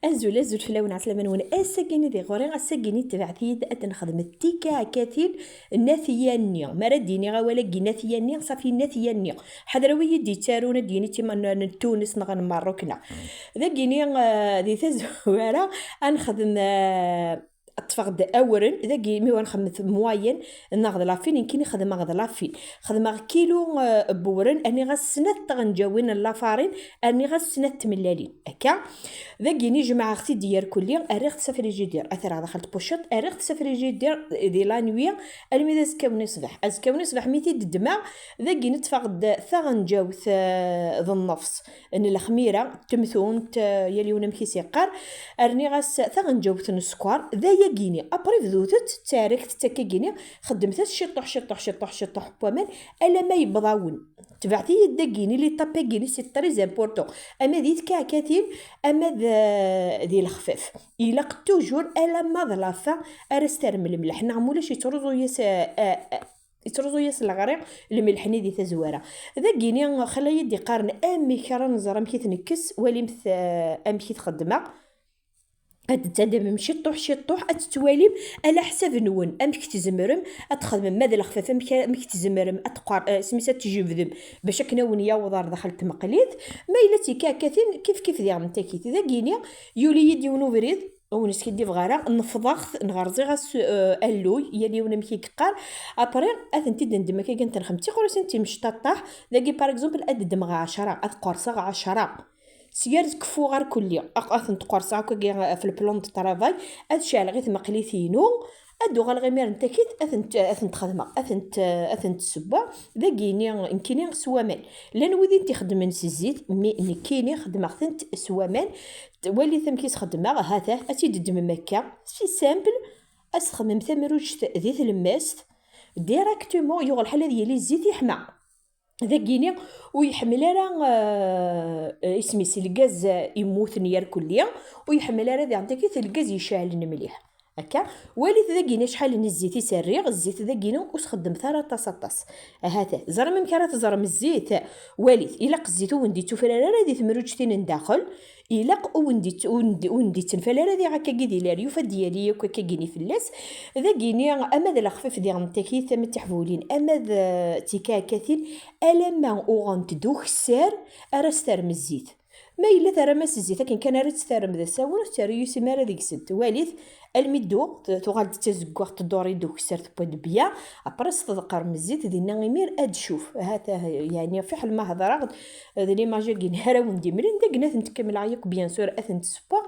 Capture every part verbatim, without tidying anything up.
Azul, azul fell-awen, ɛeslama-nwen. Ass-agi-nni di ɣur-i, ass-agi-nni tebɛet-iyi-d ad nexdem tikaɛkatin n At Yanni. Mi ara d-iniɣ awal-agi n At Yanni, ṣafi n At Yanni. Ḥader wi yi-d-yettarun ad d-yini tima n, n Tunes neɣ n Merruk, neɣ. Dagi-nni, eh, di tazwara, ad nexdem, eh, ṭṭfeɣ-d awren, dagi mi ur nxemmet moyen neɣ d la fine, nekkini xedmeɣ d la fine. Xedmeɣ kilu, eh, n wewren, rniɣ-as snat tɣenǧawin n la farine, rniɣ-as snat tmellalin. Akka, dagi-nni jemɛeɣ-t-id yerkulli, rriɣ-t s afrijidir, ad t-rreɣ daxel tpuciḍt, rriɣ-t s afrijidir di la nuit, almi d azekka-nni ṣṣbeḥ. Azekka-nni ṣṣbeḥ mi t-id-ddmeɣ, dagi-nni ṭṭfeɣ-d taɣenǧawt, eh, d nnefṣ n lexmira, d temtunt, eh, yal yiwen amek i s-iqqar, rniɣ-as taɣenǧawt n sskeṛ, d ayagi-nni. Après bdut-tt, ttaret-tt akkagi-nni, xeddmet-as ciṭuḥ, ciṭuḥ, ciṭuḥ, ciṭuḥ n waman, alamma yewweḍ-awen. Tebɛet-iyi-d dagi-nni, l'étape-agi-nni, c'est très important. Ama di tkaɛkatin, ama d, di lexfaf. Ilaq toujours, alamma d la fin, ara s-terrem lemleḥ. Neɣ mulac, yettruẓu-yas, eh, eh, eh, yettruẓu-yas leɣri lemleḥ-nni di tazwara. Dagi-nni, xla yi-d-iqqaren amek ara nẓer amek i t-nekkes, walimt, eh, amek i t-xeddmeɣ. Ad d-tadamem ciṭuḥ, ciṭuḥ, ad tettwalim ala ḥsab-nwen amek tzemrem ad txedmem, ma d lexfaf amek, amek tzemrem ad teqqar, eh, isem-is ad tjebdem bac akken ad wen-yaweḍ ar daxel n tmeqlit. Ma yella d tikaɛkatin, kif kif diɣen takit. Dagi-nni, yuli-yi-d yiwen ubrid, ur neskiddibeɣ ara, nefḍeɣ-t, neɣ rẓiɣ-as, eh, alluy, yal yiwen amek i yeqqar. Après, ad tent-id-ndem akka, ad tent-nexdem d tiɣrasin timecṭaṭṭaḥ. Dagi, par exemple, ad ddmeɣ ɛecra, ad qerseɣ ɛecra. Sya ad kfuɣ ar kulli, ad, ad tent-qerseɣ akkagi ɣef le plan de travail, ad ceɛleɣ i tmeqlit-inu, ad d-uɣaleɣ imir n takit, ad tent, ad tent-xedmeɣ, ad tent, ad tent-ssewweɣ, dagi-nni, nekkini s waman. Llan wid i tent-ixeddmen s zzit, mi nekkini xeddmeɣ-tent s waman. Walit amek i s-xeddmeɣ, ha-t-ah, ad tt-id-ddmem akka, si simple, ad s-txedmem tamruǧt di tlemmast, directement yuɣ lḥal ad yili zzit yeḥma. Dagi-nni ur yeḥmel ara, eh, isem-is, lgaz immuten yerkulli, ur yeḥmel ara diɣen takit lgaz iceɛlen mliḥ. Akka, walit dagi-nni acḥal n zzit i s-rriɣ, zzit dagi-nni ur s-xeddmet ara aṭas aṭas. Ahat, ẓrem amek ara teẓrem zzit, walit, ilaq zzit ur wen-d-ittufrar ara di temruǧtin n daxel, ilaq ur wen-d-itt-, ur wen-d-, ur wen-d-ittenfal ara diɣ akkagi di leryuf, ad d-yali akk akkagi-nni fell-as. Dagi-nni, ama d lexfif diɣen n takit, ama d tiḥbulin, ama d, eh, d tikaɛkatin, alamma uɣent d ukessar ara s-terrem zzit. Ma yella terram-as zzit akken kan ara tt-terrem d asawen, ur tettarra yusem ara deg-sent. Walit, almi dduɣ, t-, tuɣal-d d tazeggaɣt, tduri d ukessar, tewwa-d bya, après s-tḍeqqrem zzit, dinna imir ad d-tcuf. Ahat, ah, yeɛni, fiḥel ma hedreɣ-d, d l'image-agi ara wen-d-imlin, dagi ad tent-kemmleɣ yakk, bien sûr, ad tent-ssewweɣ.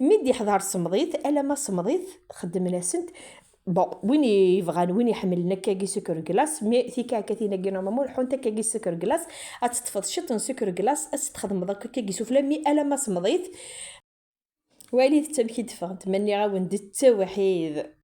Mi d-iḥḍer semḍit, alamma semḍit, xeddmen-asent. Bon, win yebɣan, win iḥemmlen akkagi sucre glace, mais tikaɛkatin-agi normalement ur ḥunt akkagi sucre glace, ad teṭṭfeḍ ciṭ n sucre glace, ad s-txedmeḍ akk akkagi sufella, mais alamma semḍit. Walit amek i d-ffɣent, ma nniɣ-awen-d d tawḥid.